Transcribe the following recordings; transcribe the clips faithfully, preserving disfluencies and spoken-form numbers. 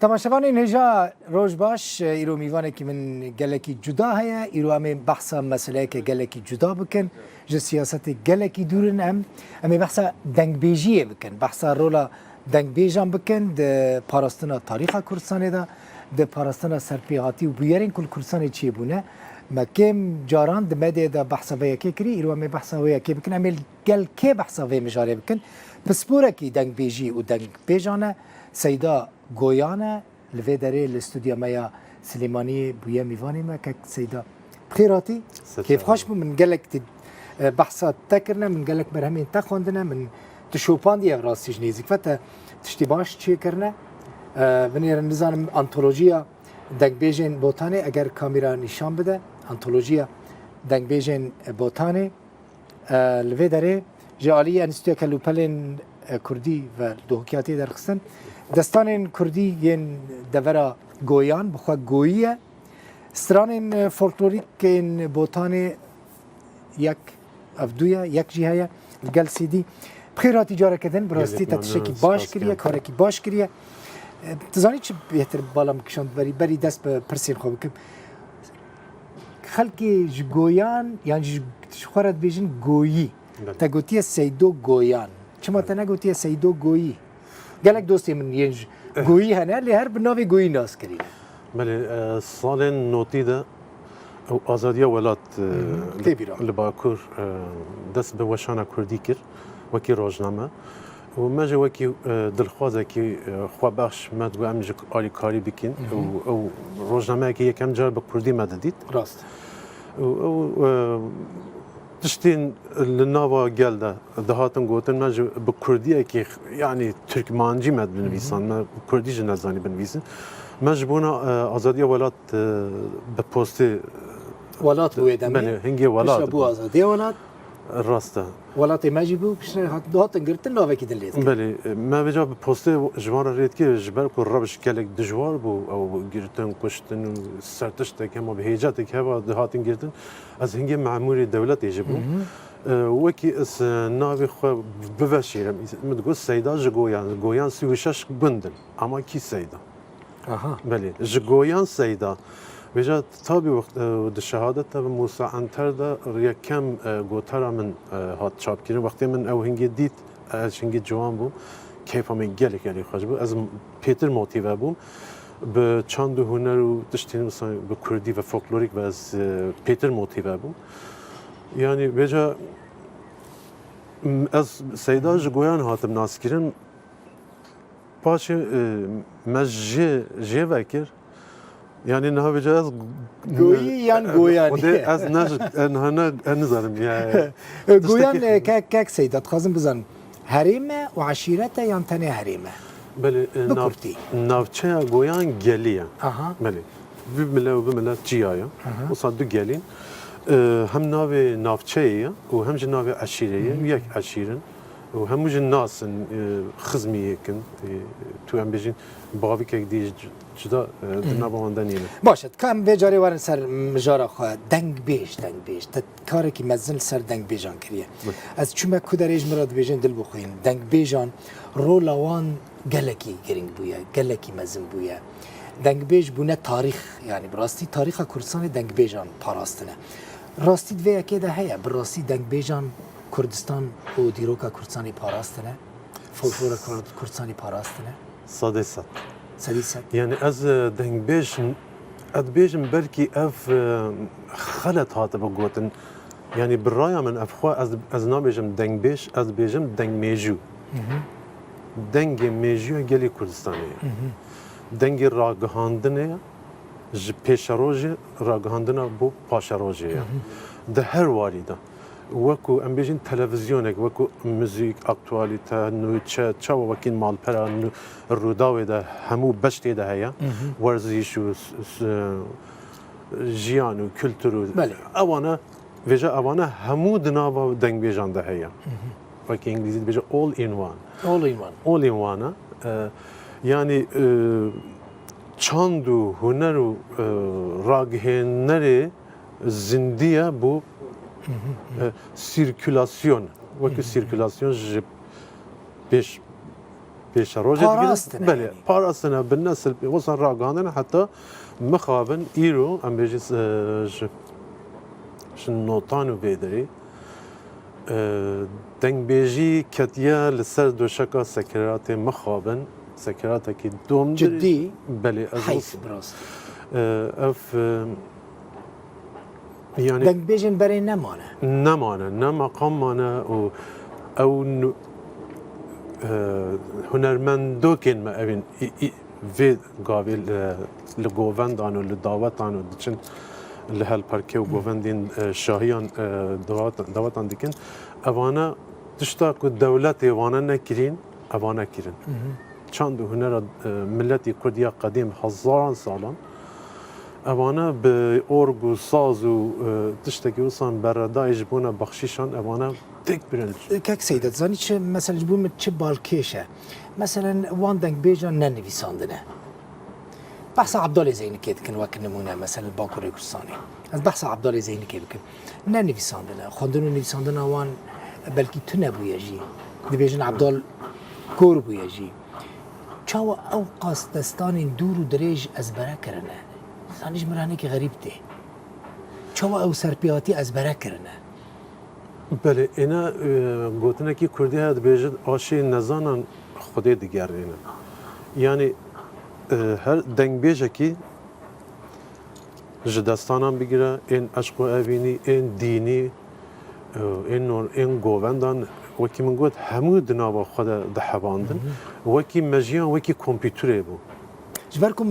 Temaşevanên hêja, roj baş. Îro mîvanekî min gelekî cuda heye. Îro em ê behsa meseleyeke gelekî cuda bikin. Ji siyasetê gelekî dûr in em. Em ê behsa dengbêjiyê bikin. Behsa rola dengbêjan bikin di parastina tarîxa Kurdistanê de, di parastina serpêhatî û bûyerên ku li Kurdistanê çêbûne. Me kêm caran di medyayê de behsa vê yekê kirî, îro em ê behsa wê yekê bikin. Em ê li gel kê behsa vê mijarê bikin? Pisporekî dengbêjî û dengbêjan e, Seyda Goyan e. Li vê derê li stûdya me ya Silêmaniyê bûye mîvanê me, kek Seyda. Bi xêr hatî. Kêfxweş bû. Min gelek tê, e, behsa te kirine, min gelek berhemên te xwendine, min tu şopandiye rastî ji nêzîk ve te tiştî baş çêkirine. E, binêrin, nizanim, antolojiya dengbêjên Botanê, eger kamera nîşan bide, antolojiya dengbêjên Botanê. E, li vê derê ji alî Enstîtuya Kelûpelên, e, Kurdî ve li Duhokê hatiye derxistin. Destanên Kurdî yên devera Goyan, bi xwe Goyî ye. Stranên, e, folklorîk ên Botanê yek, ev du ye, yek jî heye, li gel C D. Bi xêr hatî careke din, bi rastî te tiştekî baş kiriye, karekî baş kiriye. E, tu zanî çi bêhtir bala min kişand berî, berî dest bi pirsên xwe bikim. Xelkê ji Goyan, yan jî ji xwe re dibêjin Goyî. Belê. Te gotiye Seydo Goyan. Çima te negotiye Seydo Goyî? Gelek dostê min yên ji Goyî hene, lê her bi navê Goyî nas kirîne. Belê, e, salên notî de ew azadiya welat, e, Hı hı. Tê bîra. Li Bakur, e, dest bi weşana kurdî kir, wekî rojname. Û me jî wekî, e, dilxwazekî, e, xwebexş me digot em ji alîkarî bikin. Hı hı. Û ew rojnameyekî yekem car bi kurdî me didît. Rast. Û ew, e, tiştên li nava gel de dihatin gotin, me jî bi kurdiyekî, yanî tirkmancî me dinivîsan, Hı hı. Me kurdî jî nezanî binivîsin. Me ji bona, e, azadiya welat, e, bi postê, Welat bû wê demê. Belê, hingê welat Piştre bû bû. Azadiya welat. Rast e. Welatê me jî bû, piştre hat, dihatin girtin, navekî din lê dikin. Belê, me vêca bi postê ji wan re rê dikir, ji ber ku rewş gelek dijwar bû, ew girtin, kuştin û sertiştek hema bi hêcetek heva dihatin girtin. Ez hingê memûrê dewletê jî bûm. Hı hı. E, wekî ez, e, navê xwe biveşêrim, min digot Seyda ji Goyan, Goyan sî û şeş gund in. Ama kî Seyda? Aha. Belê, ji Goyan Seyda. Vêca tabî wext, e, di şehadet de bi Musa Enter de yekem, e, gotara min, e, hat çapkirin. Wextê min ew hingê dît, ez hingê ciwan bûm. Keyfa min gelek gelek xweş bû. Ez pêtir motîve bûm. Bi çand û huner û tiştên wisa bi kurdî ve folklorîk ve ez, e, pêtir motîve bûm. Yanî vêca, m, ez Seyda ji Goyan hatim naskirin. Paşê, e, me jê, jê vekir. Yanî niha vêca ez Goyî yan e, Goyanî? Xwedê ez ne, e, niha ne, e, nizanim ya. E, Goyan, tiştekî e, kek, kek Seyda, dixwazim bizanim. Herêm e û eşîret e yan tenê herêm e? Belê, e, Bi nav-, kurtî. Navçeya Goyan gelî ye. Aha. Belê. Vî mile û vî mile çiya ye. Aha. Wisa du gelîn. E, hem navê navçeyê ye û hem jî navê eşîrê ye. Hı. Yek eşîr in. Û hemû jî nas in, e, xizmî yek in, e, tu em bêjin bavîkek dî c-, cuda, e, di Hı hı. nava wan de nîne. Baş e, ka em vê carê werin ser mijara xwe. Dengbêj, dengbêj. Te karekî mezin li ser dengbêjan kiriye. Hı. Ez çûme ku derê ji min re dibêjin dil bixwîn. Dengbêjan rola wan gelekî girîng bûye, gelekî mezin bûye. Dengbêj bûne tarîx, yanî bi rastî tarîxa Kurdistanê dengbêjan parastine. Rastî di vê yekê de heye, bi rastî dengbêjan Kurdistan û dîroka Kurdistanê parastine, folklora Kurd-, Kurdistanê parastine. Sedê sed. Sedî sed. Yani ez, e, dengbêj, ez dibêjim belkî ev, e, xelet hatibe gotin. Yani bi raya min ev xwe ez, ez nabêjim dengbêj, ez dibêjim dengmêjû. Hı hı. Dengê mêjûya gelê Kurdistanê ye. Hı hı. Dengê ragihandinê ye. Ji pêşerojê ragihandina bo paşerojê ye. Hı hı. Di her warî de. Wekû em bêjin televîzyonek, wekû muzîk, aktualîte, nûçe, çawa wekî malpera nû-, Rûdawê de hemû beş tê de heye. Hı hı. Werzîş û s-, s-, jiyan û kultur û Belê. Ewana, vêja ewana hemû di nava dengbêjan de heye. Hı hı. Wekî îngilîzî dibêje all in one. All in one. All in one e. E, yani, e, çand û huner û, e, ragihênerê zindî ye bo, Hı hı. E, sîrkûlasyon. Wekî Hı hı. Sîrkûlasyon ji pêş, pêşerojê digirin. Parastine Belê, yanî. Parastine bi nesil wisa ragihandine heta mixabin îro em bêjin e, ji, ji notan û vê derê e, dengbêjî ketiye li ser doşeka sekeratê mixabin. Sekeratekî domdir. Cidî? Belê, ez Heyf wisa- bi rastî. E, ev e, yani Dengbêjên berê nemane. Nemane, ne meqam mane û ew nu- e, hunermendokên me evîn î- î- vê gavê li, li govendan û li dawetan û diçin li helperkê û govendên e, şahiyan e, dawetan, dawetan dikin. Evane tişta ku dewletê vane nekirîn, evane kirin. Çand û hunera e, miletî Kurd ya qedîm hezaran salan evane bi org û saz û e, tiştekî wisan beredayî ji bona bexşîşan evane tek birin. Kek Seyda, dizanî çi, mesela ji bo min çi balkêş e? Mesela wan dengbêjan nenivîsandine. Behsa Abdalê Zeynikê dikin wek nimûne, mesela Bakurê Kurdistanê. Ez behsa Abdalê Zeynikê bikim. Nenivîsandine. Xwendin û nivîsandina wan belkî tune bûye jî. Dibêjin Abdal kor bûye jî. Çawa ew qas destanên dûr û dirêj ezbere kirine? Zanî ji min re hinekî xerîb tê. Çawa ew serpêhatî ezbere kirine? Belê, êne e, gotinekî kurdî heye dibêjin aşê nezanan Xwedê digerîne. Yanî e, her dengbêjekî ji destanan bigire, ên eşq û evînî, ên dînî, e, ên nor, ên govendan, wekî min got, hemû di nava xwe de dihevandin. Wekî mejiyan, wekî kompîturê bû. Ji ber ku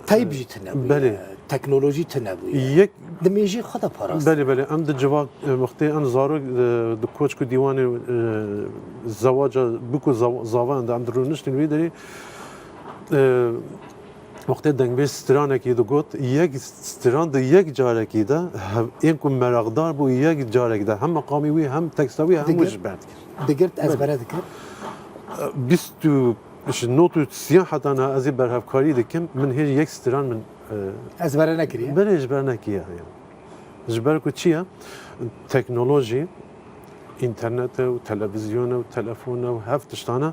teyb jî tune bûye, Belê. Teknolojî tune bûye. Yek Di mêjî xwe de parast. Belê, belê. Em di civak, e, wextê em zarok e, di koçk û dîwanê e, zewaca bûk û zav- zavan de em dirûniştin wî derî. E, wextê dengbêj stranekî digot, yek stran di yek carekî de hev- ên ku meraqdar bû yek carekî de hem meqamî wî hem teksta wî hemû Digir- ji ber dikir. Digir ezbere dikir. Bîst û ji not û sî heta niha ez ê berhevkarî dikim, min hêj yek stran min e, Ezbere nekiriye. Belê ji ber nekiye. Ji ber ku çi ye? Teknolojî, înternet e û televîzyon e û telefon e û hev tiştane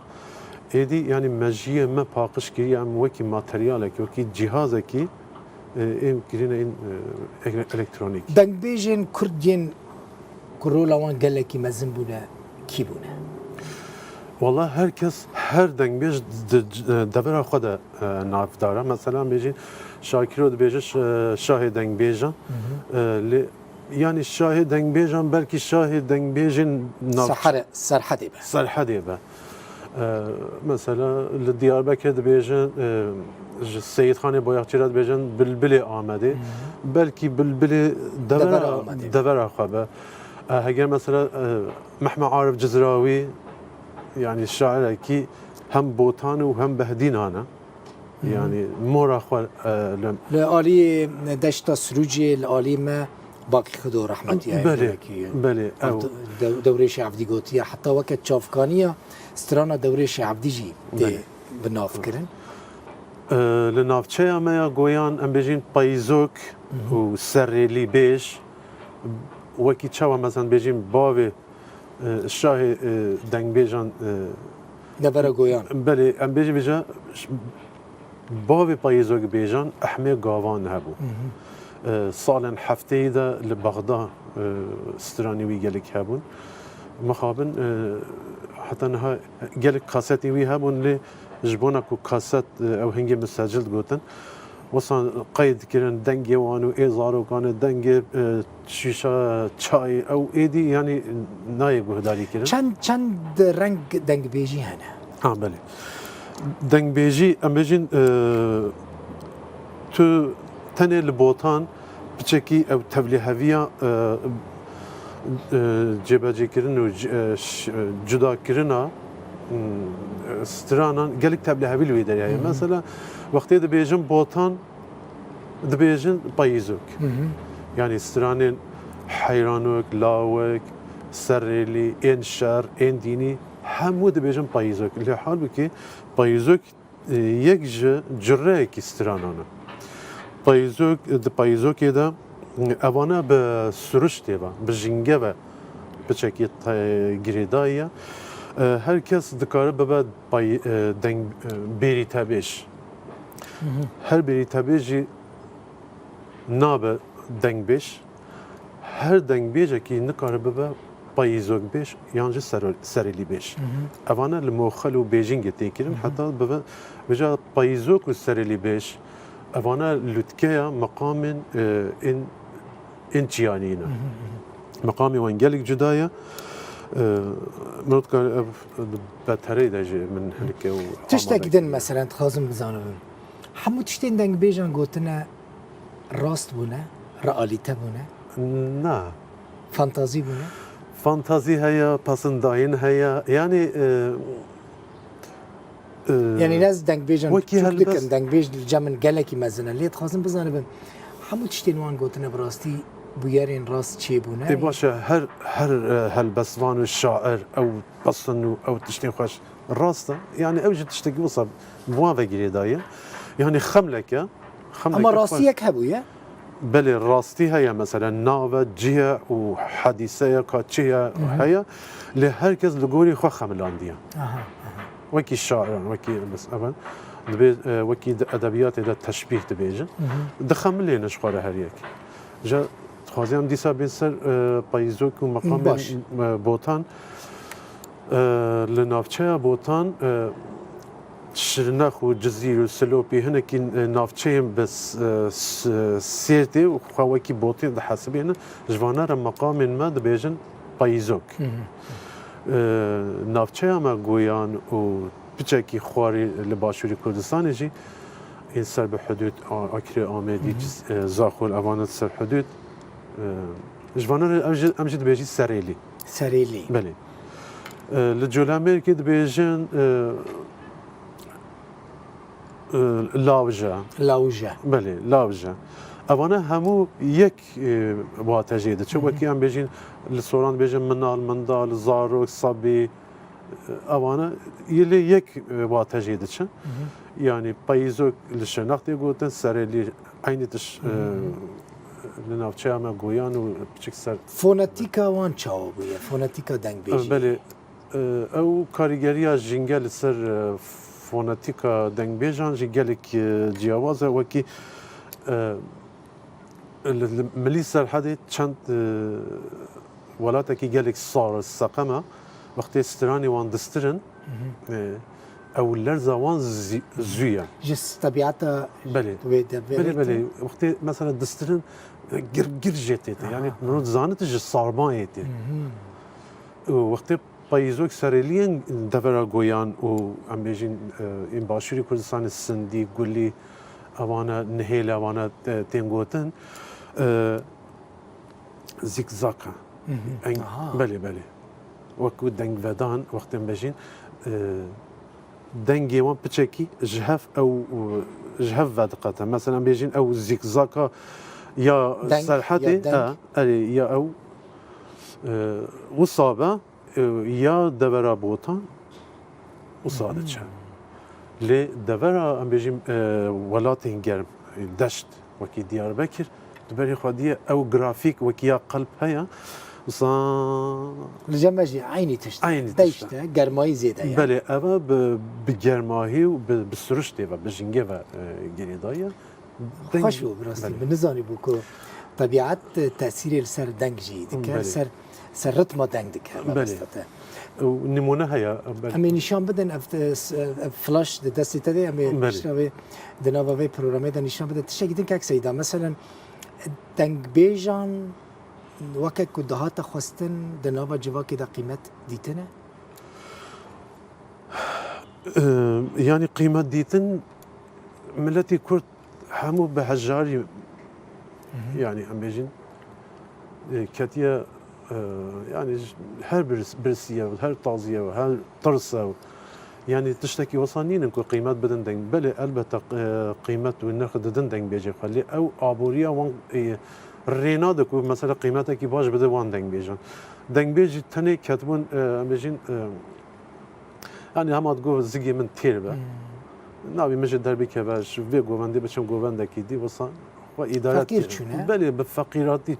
êdî yanî mejiyê me paqij kiriye em wekî materyalekî, wekî cîhazekî e, êm kirine în e, ele- elektronîk. Dengbêjên Kurd yên ku rola wan gelekî mezin bûne, kî bûne? Wala her kes, her dengbêj di devera xwe de e, navdar e. Mesela bêjî Şakiro dibêje ş- e, şahê dengbêjan. E, lê, yanî şahê dengbêjan belkî şahê dengbêjên nav- Sehre, Serhedê be. Serhedê be. E, mesela li Diyarbekir dibêjin, e, ji Seyîdxanê Boyaxçî re dibêjin Bilbilê Amedê. Belkî Bilbilê devera, Devera Amedê. Devera xwe be. E, heger mesela e, Mehme Arif Cizrawî, yanî şairekî hem Botan û hem Behdînan e. Yanî mora xwe e, li Li alî Deşta Sirûcê, li alî me Bakî Xido rehmetî ye. Belê, Gelekî belê, ew. Dew- Dewrêşê Evdî gotiye. Heta weke çavkaniya strana Dewrêşê Evdî jî tê Belê. bi nav kirin. E, li navçeya me ya Goyan em bêjin payîzok û serrêlî bêj, wekî çawa mezin bêjin bavê e, şahê e, dengbêjan e, Devera Goyan. Belê, em bêjin vêca ş- bavê payîzok bêjan Ehmê Gavan hebû. E, salên hefteyî de li Bexda e, stranî wî gelek hebûn. Mixabin e, heta niha gelek kasetê wî hebûn lê ji bona ku kaset e, ew hingê misecil digotin, wisa qeyd kirin dengê wan û ê zarokan û dengê e, şîşa çayê ew êdî yanî nayê guhdarî kirin. Çend, çend reng dengbêjî hene? Ha, belê. Dengbêjî, em bêjin, e, tu tenê li Botan piçekî ew tevlîheviya, e, e, cêbecêkirin û c- e, ş- e, cudakirina, hmm, stranan gelek tevlîhevî li wê derê heye. Mesela, wextê dibêjin Botan, dibêjin payîzok. Yanî stranên heyranok, lawek, serrêlî, ên şer, ên dînî, hemû dibêjin payîzok. Lê halbûkî payîzok e, yek ji cureyekî stranan e. Payîzok, di payîzokê de e, evane bi siruştê ve, bi jînge ve piçekî te- girêdayî ye. E, her kes dikare bibe pay-, e, deng-, e, bêrîtebêj. Her bêrîtebêj jî nabe dengbêj. Her dengbêjekî nikare bibe payîzokbêj yan jî sero-, serêlîbêj. Evane li moxel û bêjingê tê kirin, heta bibe vêca payîzok û serêlîbêj. Evane lûtkeya meqamên, e, ên, ên çiyanî ne. Meqamê wan gelek cuda ye. E, min dikare ev bi beterê de jî min hinike û Tiştek din mesela dixwazim bizanibim. Hemû tiştên dengbêjan gotine rast bûne, realîte bûne? Na. Fantazî bûne? Fantazî heye, pasindayîn heye. Yanî, e, e, Yanî ne ez dengbêjan wekî çûk helbest- dikim, dengbêj li cem min gelekî mezin e. Lê dixwazim bizanibim, hemû tiştên wan gotine bi rastî bûyerên rast çêbûne? Ê baş e, her, her, e, helbestvan û şair ew pesin û ew tiştên xweş rast e. Yanî ew jî tiştekî wisa bi wan ve girêdayî ye. Yanî xemleke, xemleke Ama rastî xweş. Yek hebûye? Belê, rastî heye, mesela nave, cih e û hedîse ye, ka çi ye, heye. Lê her kes li gorî xwe xemilandiye. Aha, aha. Wekî şairan, wekî mes-, evan, dibê, e, wekî di edebiyatê de teşbîh dibêjin. Dixemilîne ji xwe re her yek. Ji, dixwaziyam dîsa bên ser, e, payîzok û meqamên, Baş. e, Botan. E, li navçeya Botan, e, Şirnex û Cizîr û Silopî hinekî, e, navçeyên bi s-, e, s-, sêrtê û xwe wekî Botê dihesibêne. Ji vana re meqamên me dibêjin payîzok. E, navçeya me Goyan û piçekî xwarî li Başûrê Kurdistanê jî ên ser bi hudûd, A-, Akirê, Amêdî, Ciz-, e, Zaxo, evan ser hudûd. E, ji vana re em jî, em jî dibêjî serêlî. Serêlî. Belê. E, li Colemêrgê dibêjin, e, e, lawje. Lawje. Belê, lawje. Evane hemû yek, e, wate jê diçe. Wekî em bêjin li Soran dibêjin minal, mindal, zarok, sabî. E, evane yê lê yek, e, wate jê diçe. Yanî payîzok li Şirnex tê gotin, serêlî eynî tiş, e, li navçeya me Goyan û piçik ser. Fonetîka wan çawa bûye? Fonetîka dengbêjî? Belê. E, ew karîgeriya jînge li ser, e, fonetîka dengbêjan jî gelek, e, ciyawaz e. Wekî, e, li, li Milî Serhedê çend, e, welatekî gelek sar e, seqem e. Wextê stranê wan distirin, e, ew lerza wan zî-, zû ye. Ji s-, tebiata Belê. Wê de Belê, belê. Wextê mesela distirin, e, gir, gir jê tê tê. Yanî mirov dizanit ji sarmayê tê. Û wextê payîzok serêliyên devera Goyan û em bêjin, e, ên Başûrê Kurdistanê Sindî, Gulî, ewana Nihêl, ewana te-, tên gotin, e, zîkzak e. Eng-, Aha. Belê, belê. Wekû dengvedan, wextên bejîn, e, dengê wan piçekî ji hev ew, ji hev vediqete. Mesela, em bêjin ew zîkzaka ya Deng, Serhetê, ya deng. Ha, erê, ya ew, e, wisa be, e, ya devera Botan wisa diçe. Lê devera, em bêjin, e, welatên germ, e, deşt, wekî Diyarbekir, di berê xwediyê ew grafîk wekî ya qelb heye, wisa Li cem me jî eynî tişt. Eynî tişt e. Deşt e, germayî zêde ye. Belê, ev e bi, bi germahî û bi, bi siruştê ve, bi jingê ve, e, girêdayî ye. Deng Xweş bû, bi rastî. Belê. Min nizanîbû ku tebiat, e, tesîrê li ser deng jî dike, Belê. ser, ser ritma deng dike, Belê. mebesta te. Û nimûne heye, belê. Em ê nîşan bidin, ev, e, s-, e, ev flaş di destê te de, em ê Belê. pişta vê, di nava vê programê de nîşan bidin. Tiştekî din kek Seyda, meselen, dengbêjan weke ku dihate xwestin di nava civakê de qîmet dîtine? Ee, yanî qîmet dîtin, miletî Kurd hemû bi hejarî, yanî em bêjin, e, ketiye, e, yanî j-, her birs-, birsiye, her taziye, her tirse, yanî tiştekî wisa nînin ku qîmet bidin deng. Belê, elbette, e, qîmet û nirx didin dengbêjê xwe, lê ew aboriya wan, e, rê nade ku mesela qîmetekî baş bide wan dengbêjan. Dengbêj jî tenê ketibûn, e, em bêjin, e, Yanî hema digot zigê min têr be. Hmm. Navê min ji der bikeve, ji vê govendê biçim govendekî dî, wisa xwe îdare Feqîr kir. çûne. Belê, bi feqîratî, e,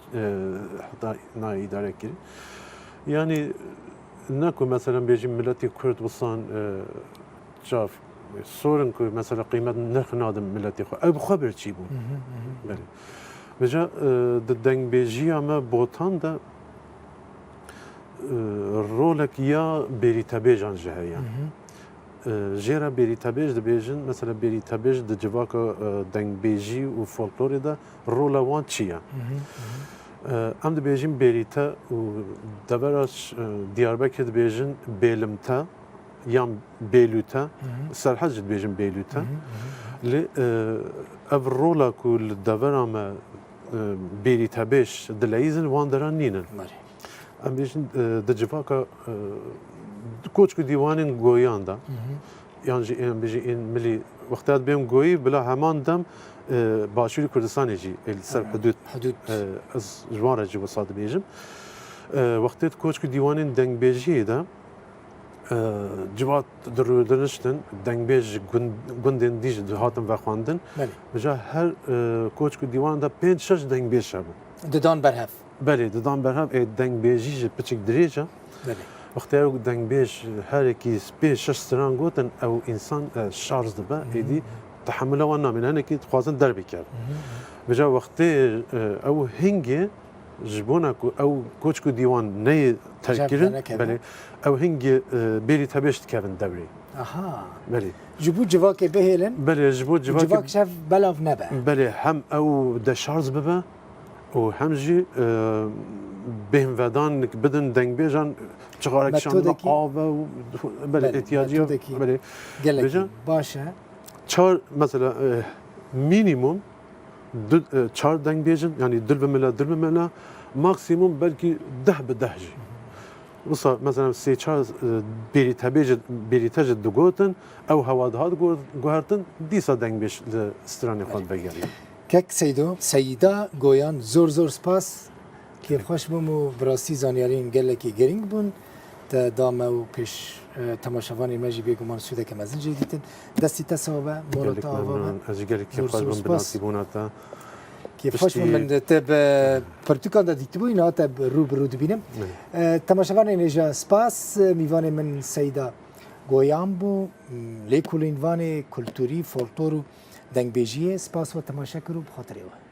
heta nayê îdare kirî. Yanî ne ku mesela bêjî miletî Kurd wisan, e, çav, sor in ku mesela qîmet nirx nadin miletî xwe. Ew bi xwe birçî bûn. Belê. Vêca, e, di dengbêjiya me Botan de, e, rolek ya bêrîtebêjan jî heye. E, jê re bêrîtebêj dibêjin, mesela bêrîtebêj di civaka, e, dengbêjî û folklorê de rola wan çi ye? E, em dibêjin bêrîte û devera ş-, e, Diyarbekir dibêjin bêlimte yan bêlûte, Serhed jî dibêjin bêlûte. Lê, e, ev rola ku li devera me, e, bêrîtebêj dileyîzin, wan deran nînin. Belê. Em bêjin, e, di civaka, e, di koçk û dîwanên goyan de, yan jî em bêjin ên milî, wexta dibêm goyî, bila heman dem, e, Başûrê Kurdistanê jî ê li ser hidûd, Hidûd. E, ez ji wan re jî wisa dibêjim. E, wextê di koçk û dîwanên dengbêjiyê de, e, civat dirûdiniştin, dengbêj ji gund-, gundên dî jî dihatin vexwendin. Belê. Vêca her, e, koçk û dîwan de pênc şeş dengbêj hebû. Didan berhev. Belê, didan berhev, ê dengbêjî jî piçik dirêj e. Belê. Wextê ew dengbêj herekî pênc şeş stran gotin, ew însan, e, şarj dibe, êdî tehemula wan namîne, hinekî dixwazin derbikevin. Vêca wextê, e, ew hingê ji bona ku ew koçk û dîwan neyê terk kirin, belê, ew hingê, e, bêrîtebêj dikevin dewrê. Aha. Belê. Ji bo civakê bihêlin, belê, ji bo civakê civak şev belav nebe. Belê, hem ew deşarj bibe û hem jî, e, bêhnvedan bidin dengbêjan, çixarekî şandina, metodekî, ave û, belê, belê, îhtiyacî ya, metodekî, belê, gelekî, bêje, baş e. Çar, mesela, e, mînîmum du, e, çar dengbêj in, yanî dil bi mila, dil bi mila, maksimum belkî deh bi deh jî. Wisa, mesela, sê çar, e, bêrîtebêj, bêrîte jî digotin, ew hewa dihat gu-, guhertin, dîsa dengbêj li stranê xwe divegerî. Kek Seydo, Seyda Goyan, zor zor spas. Kêfxweş bûm û bi rastî zanyariyên gelekî girîng bûn. Te da me û pêş, e, temaşevanên me jî bêguman sûdeke mezin jê dîtin. Destî te sax be, mala te ava be. Gelek memnûn. Ez jî gelek kêfxweş bûm bi nasîbûna te. Kêfxweş bûm, min te bi pirtûkan de dîtibûyî, niha te bi rû bi rû dibînim. E, temaşevanên hêja spas, mîvanê min Seyda Goyan bû, lêkolînvanê kulturî, folklor û dengbêjiyê. Spas we temaşe kir û bi xatirê we.